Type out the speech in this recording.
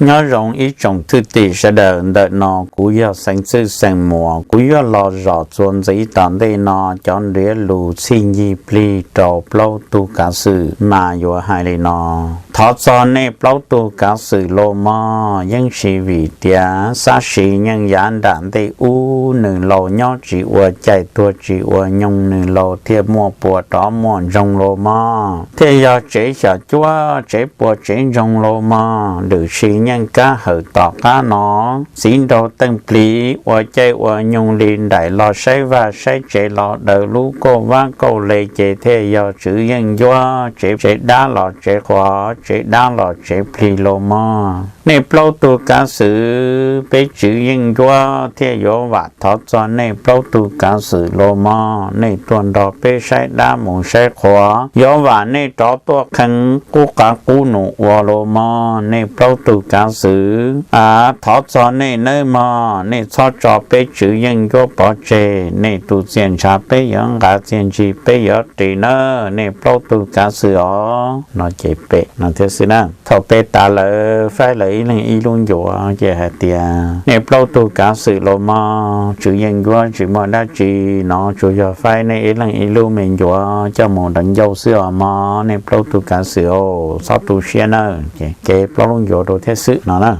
Nyob zoo ib tsoom thwj tim sawv daws, ntawm no kuv yog Xeev Txwj Xeev Muas, kuv yuav los zom txuas ntxiv tom ntej no cov ntiav lus txhij ncig plig rau plaub tug kav xwm mas yuav hais li no. Thov txog nej plaub tug kav xwm los mog, yeej tsis vim tias xab siv nyeej yav nram ntej ub nws laus nyob tsis ua caij tuag tsis ua nyoog nws laus thiaj muaj puas rov muaj ntsoog los mog, thiaj yog tsev xyom cuab tsev puas tsev ntsoog los mog, lwm sis nyeej kab hawm tom qab no txiv nraug teej plig ua caij ua nyoog li nraim los saib vaj saib tsev los daws lub kauj vab kauj le ces thiaj yog tswv yeej ncuab tsev, tsev dab los tsev qhuav, tsev dab los tsev plig los mog. Nej plaub tug kav xwm, peb tswv yeej ncuab thiaj yuav vam thov txog nej plaub tug kav xwm los mog, nej tuaj nrog peb saib dab mus saib qhuav, yuav vam nej rov tuaj qhee qub qav qub num ua los mog, nej plaub tug kav xwm. Thov txog nej nawb mog, nej txhob tso peb tswv yeej ncuab pov tseg, nej tus txiaj ntshav peb yuav nqa txiaj ntsig peb yuav ris nawb, nej plaub tug kav xwm os. No ces pem no thiab xwb na. Thaum peb tas lawv faib lawv ib leeg ib lub ncuav ces hais tias nej plaub tug kav xwm los mog, tswv yeej ncuab tsis muaj dab tsi no, tsuas yog faib nej ib leeg ib lub me ncuav coj mus deev ncauj xwb os mog, nej plaub tug kav xwm os, txhob tu siab nawb. Ces kev plaub lub ncuav rau thiab xwb no na.